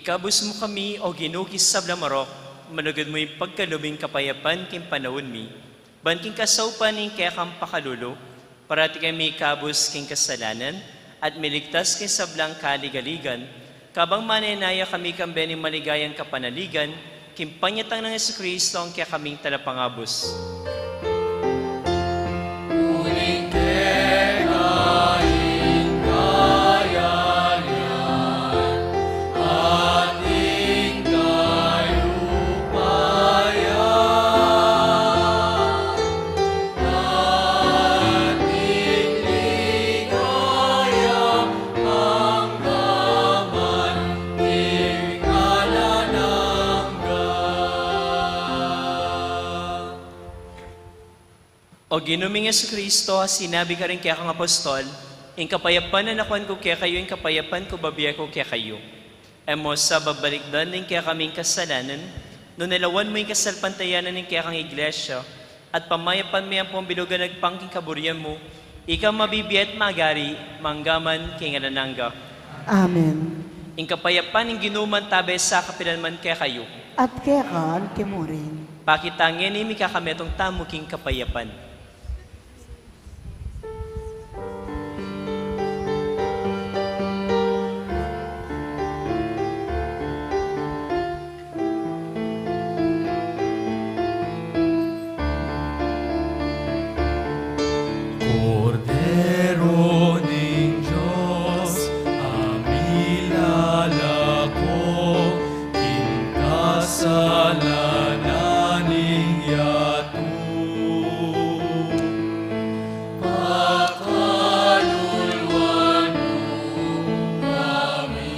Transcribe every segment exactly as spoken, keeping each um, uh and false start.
Ikabus mu kami, O Ginu, king sablang marok, malugud mu ing pagkalub ing kapayapan king panaun mi, ban king kasaupan ning kekang pakalulu, parati kami ikabus king kasalanan, at miligtas king sablang kaligaligan, kabang manenaya kami kambe ning maligayang kapanaligan, king panyatang nang Jesucristo, ing kekaming Talapangabus. Uling keka ing kayarian at ing kayupayan at ing ligaya angga man king alang angga. O Ginu ming Jesucristo, a sinabi karing kekang apostol, ing kapayapan a nakuan ku kekayu, ing kapayapan ku bibie ku kekayu. E mu sa babalikdan ing kekaming kasalanan, nune lawan mu ing kasalpantayanan ning kekang Iglesia, at pamayapan me ampong bilugan agpang king kaburian mu, ika mabibie at magari, mangga man king alang angga. Amen. Ing kapayapan ning Ginu mantabe sa kapilan man kekayu. At keka mu rin. Pakit ngeni, mikakametung tamu king kapayapan. Kordero ning Dios, a milalako king kasalanan ning yatu. Pakaluluan mu kami.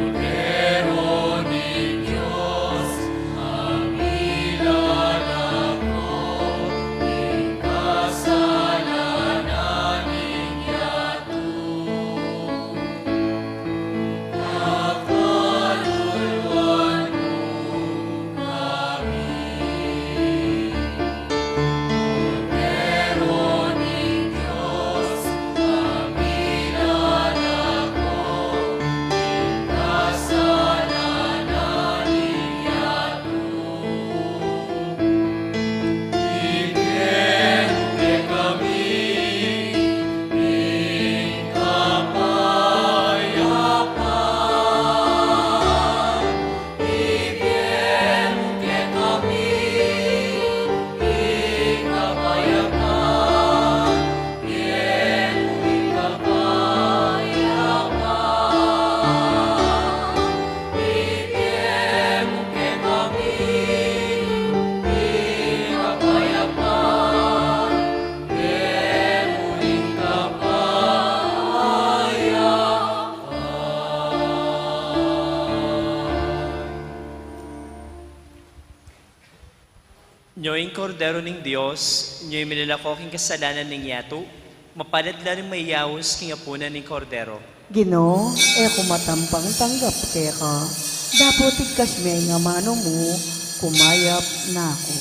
Kordero ning Dios, a milalako king kasalanan ning yatu. Nyo ing Kordero ning Dios, nyo ing milalako king kasalanan ning yatu, mapalad la ring mayayaus king apunan ning Kordero. Ginu, e ku matampang tanggap keka, dapot igkas me ing amanu mu, kumayap na ku.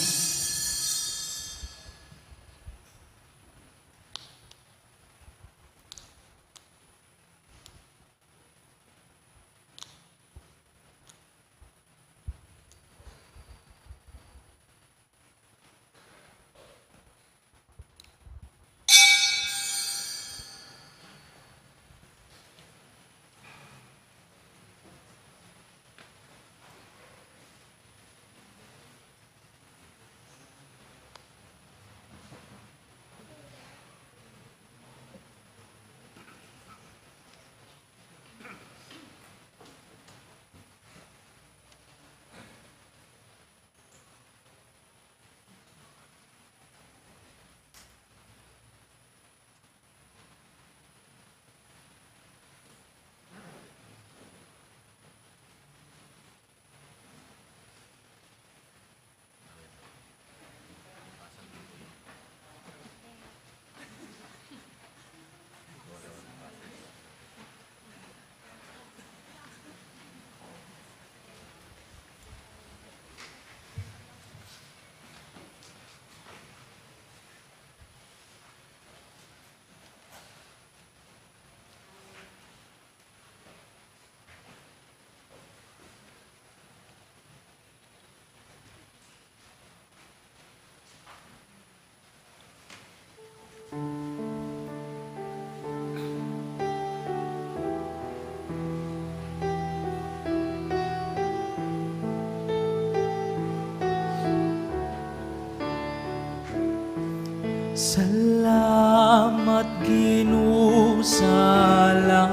Salamat, Ginu, salamat.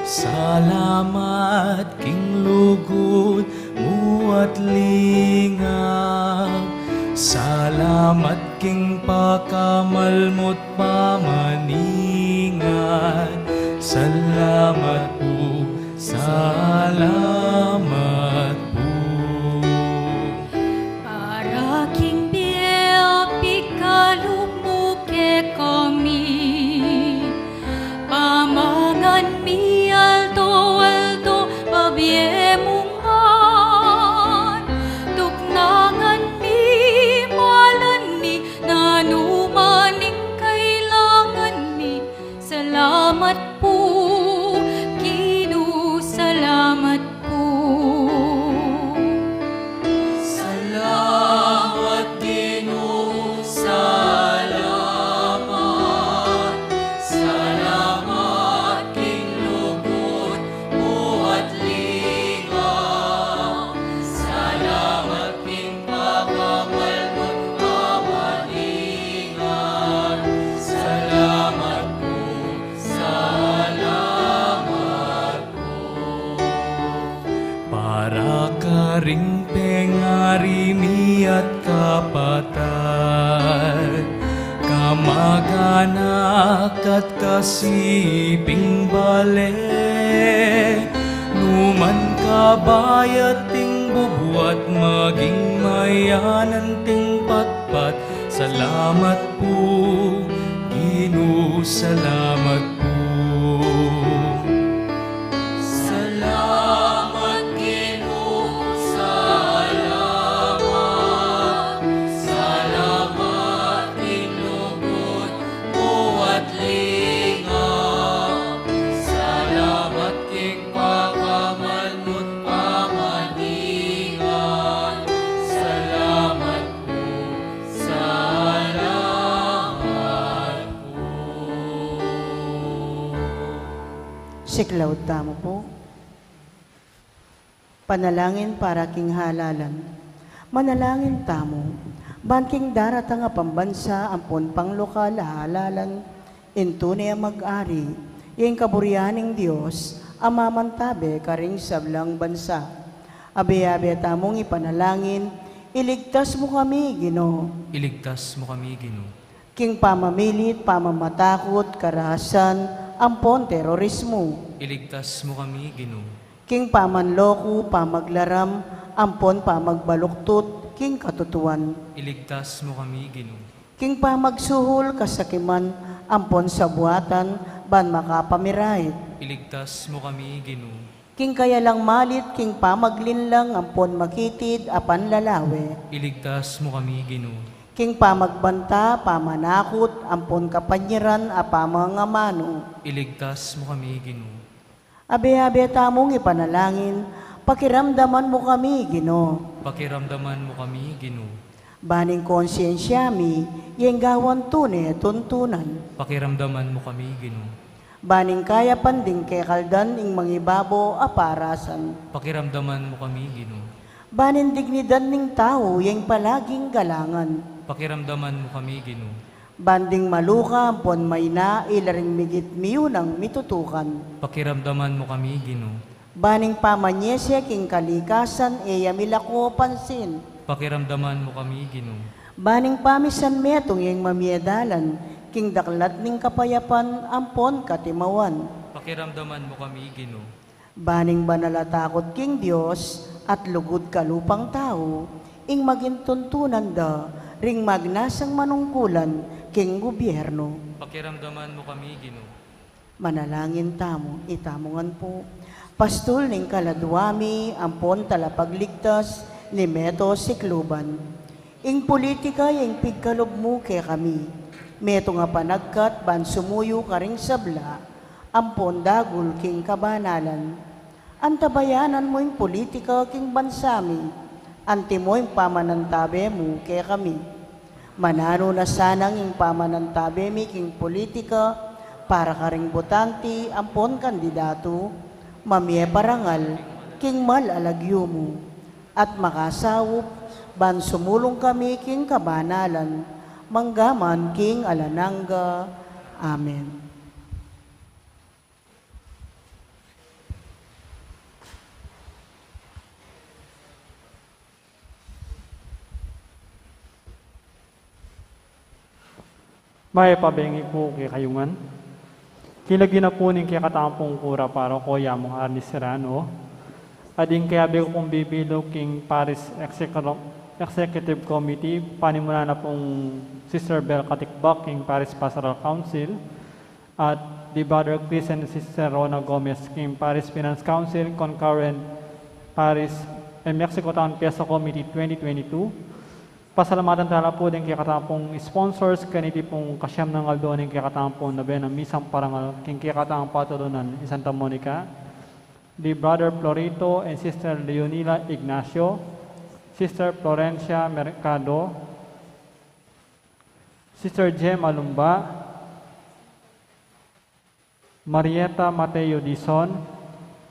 Salamat king lugud mu at lingap. Salamat king pakamal mu't pamaningat. Salamat pu, salamat pu. Para king bie a pikalub mu kekami, pamangan mi aldo-aldo, pabie mung ngan, tuknangan mi, malan mi, nanu man ing kailangan mi. Salamat pu, Ginu, salamat pu. Salamat, Ginu, salamat. Salamat king lugud mu at lingap. Salamat king pakamal mu't pamaningat. Salamat pu, salamat pu. Para karing pengari mi at kapatad, kamag-anak at kasiping bale, nu man kabayat ing bubuat, maging mayanan ting patpat. Salamat pu, Ginu, salamat pu. Salamat, Ginu, salamat. Salamat king lugud mu at lingap. Salamat king pakamal mu't pamaningat. Salamat pu, salamat pu. Siklaud tamu pu. Panalangin para king halalan. Manalangin tamu, ban king daratang a pambansa ampon panglokal a halalan, ing tune a mag-ari, ing kaburian ning Dios a mamantabe karing sablang bansa. Abe-abe tamung ipanalangin, iligtas mu kami, Ginu. Iligtas mu kami, Ginu. King pamamilit, pamamatakut, karahasan, ampon terorismu. Iligtas mu kami, Ginu. King pamanloko, pamaglaram, ampon pamagbaluktut king katutuan. Iligtas mu kami, Ginu. King pamagsuhul, kasakiman, ampon sabuatan, ban makapamirait. Iligtas mu kami, Ginu. King kayalang malit, king pamaglinlang, ampon makitid a panlalawe. Iligtas mu kami, Ginu. King pamagbanta, pamanakut, ampon kapanyaran a pamangamanu. Iligtas mu kami, Ginu. Abe-abe tamung ipanalangin, pakiramdaman mu kami, Ginu. Pakiramdaman mu kami, Ginu. Ban ing konsyensya mi, yeng gawan tune tuntunan. Pakiramdaman mu kami, Ginu. Ban ing kayapan ding kekaldan ing mangibabo a parasan. Pakiramdaman mu kami, Ginu. Ban ing dignidad ning tau yeng palaging galangan. Pakiramdaman mu kami, Ginu. Ban ding maluka ampon maina ila ring migit miyunang mitutukan. Pakiramdaman mu kami, Ginu. Ban ing pamanyese king kalikasan e ya milako pansin. Pakiramdaman mu kami, Ginu. Ban ing pamisan metung yeng mamie dalan king daklat ning kapayapan ampon katimawan. Pakiramdaman mu kami, Ginu. Ban ing banal a takut king Dios at lugud kalupang tau ing maging tuntunan da ring magnasang manungkulan king gubyernu. Pakiramdaman mu kami, Ginu. Manalangin tamu, itamu ngan pu. Pastul ning kaladua mi ampon talapagligtas ning Meto Sikluban. Ing pulitika yeng pigkalub mu kekami. Metung a panagkat ban sumuyu karing sabla ampon dagul king kabanalan. Antabayanan mu ing pulitika king bansa mi, antimo ing pamanantabe mu kekami. Mananu na sanang ing pamanantabe mi king pulitika para karing butante ampon kandidatu, mamie parangal king mal a lagyu mu, at makasaup ban sumulung kami king kabanalan mangga man king alang angga. Amen. Mayap a bengi pu kekayu ngan. King lagyu na pu ning kekatamung kura paroko, i Among Arnie Serrano, at ding kayabe ku pung bibilu king Parish Execu-, Executive Committee, panimulan na pung Sister Bel Katikbak king Parish Pastoral Council, at di Brother Chris and Sister Rona Gomez king Parish Finance Council, concurrent Parish and Mexico Town Fiesta Committee twenty twenty-two. Pasalamatan tala pu ding kekatamung sponsors kaniti pung kasyam nang aldo ning kekatamung nobena misang parangal king kekatamung patulunan i Santa Monica, di Brother Florito and Sister Leonila Ignacio, Sister Florencia Mercado, Sister Gemma Lumba, Marieta Mateo Dizon,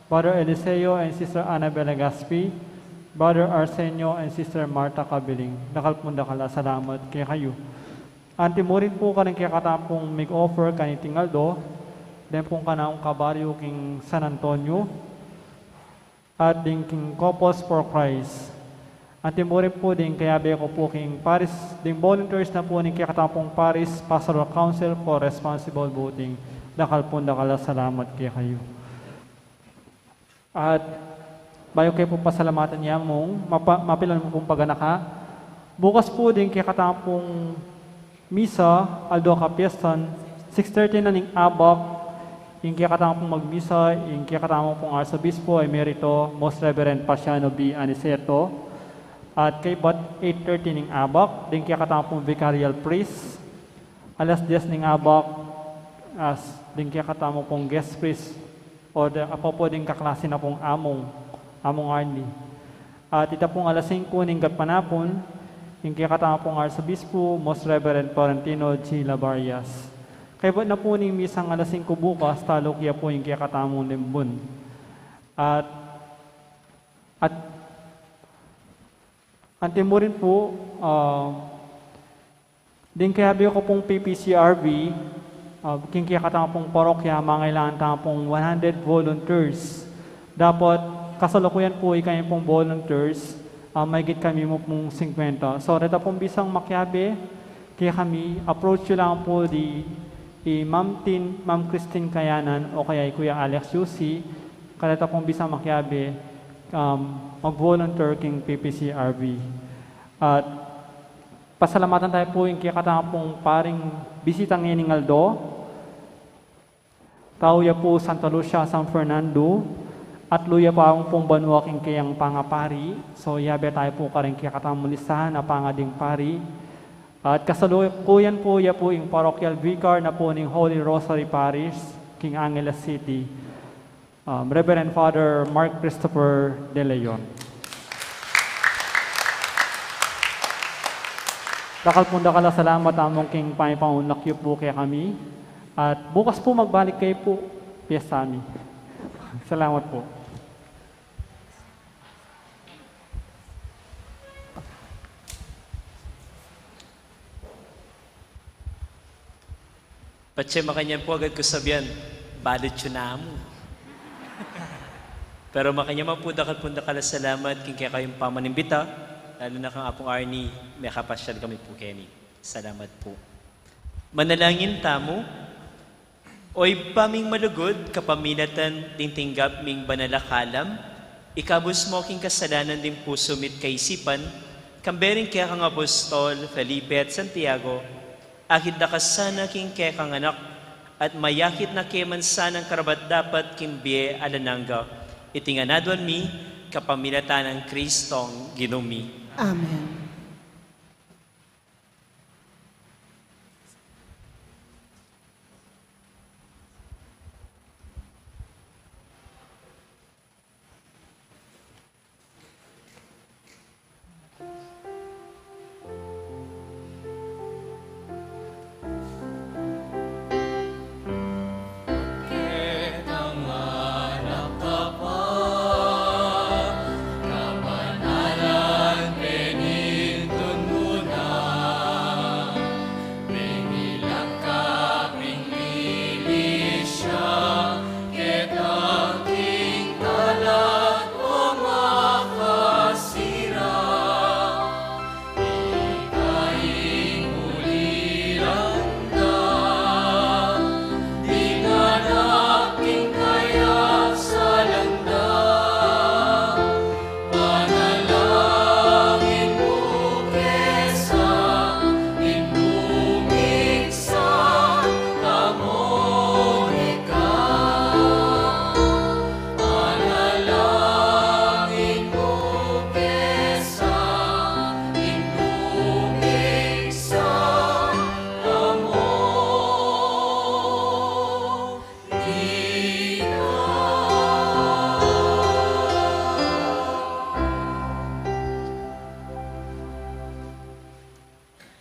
Brother Eliseo and Sister Annabel Legaspi, Brother Arsenio and Sister Martha Cabiling. Dakal pung dakal a salamat kekayu. Anti mu rin pu karing kekatamung mig-offer kaniting aldo, deng pung kanaung kabaryu king San Antonio, at ding king Couples for Christ. Anti mu rin pu ding kayabe ku pu king Parish, ding volunteers na pu ning kekatamung Parish Pastoral Council for Responsible Voting. Dakal pung dakal a salamat kekayu. At bayu ke pu pasalamatan i Among, mapa-, mapilan mu pung paganaka. Bukas pu ding kekatamung misa, aldo kapiestan, six thirty na ning abak, ing kekatamung magmisa, ing kekatamung Arsobispo Emerito, Most Reverend Paciano B. Aniceto, at kaybat eight thirty ning abak, ding kekatamung vicarial priest, alas dies ning abak, as ding kekatamung guest priest, o de, apo pu ding kaklase na pung Among, Among Arnie. At ita pung alas singko ning gatpanapun, ing kekatamung Arsobispo, Most Reverend Florentino G. Labarias. Kaybat na pu ning misang alas singko bukas, taluku ya pu ing kekatamung limbun. At, at anti mu rin pu, ah, ding kayabe ku pung P P C R V, ah, king kekatamung parokya, mangailangan tamu pung one hundred volunteers. Dapot kasalukuyan pu ikami pung volunteers, ah, maigit kami mu pung singkwenta. So, reta pung bisang makiabe kekami, approach yu lang pu di i Ma'am Tin, Ma'am Christine Kayanan, o kaya i Kuya Alex Yusi, kareta pung bisang makiabe, um, mag-volunteer king P P C R V. At pasalamatan tamu pu ing kekatamung paring bisita ngening aldo. Tau ya pu Santa Lucia, San Fernando, at luya pa pung banua king kayang pangapari. So, yabe tamu pu karing kekatamung listahan a pangading pari. At kasalukuyan pu ya pu ing parochial vicar na pu ning Holy Rosary Parish king Angeles City. Um, Reverend Father Mark Christopher De Leon. Dakal pung dakal a salamat, Among, king pangipaunlak yu pu kekami. At bukas pu magbalik kayu pu, piyesta mi. Salamat pu. Patse makanyan pu agad ku sabian, balu yu na mu. Pero makanyan man pu, dakal pung dakal a salamat king kekayung pamanimbita, lalu na kang Apung Arnie, mekapasyal kami pu keni. Salamat pu. Manalangin tamu. O Ibpa ming malugud, kapamilatan ding tinggap ming banal a kalam, ikabus mu king kasalanan ding pusu mi't kaisipan, kambe ring kekang apostol Felipe at Santiago, akit da ka sana king kekang anak, at mayakit na ke man sanang karapat-dapat king bie alang angga. Iti ngan aduan mi, kapamilatan nang Kristong Ginu mi. Amen.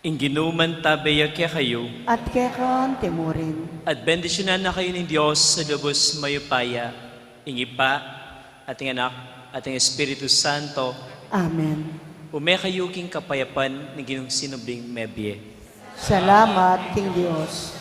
Ing Ginu mantabe ya kekayu. At keka naman murin. At bendisyunan na kayu ning Dios a lubus mayupaya, ing Ibpa, at ing Anak, at ing Espiritu Santo. Amen. Ume kayu king kapayapan ning Ginung sinubling mebie. Salamat king Dios.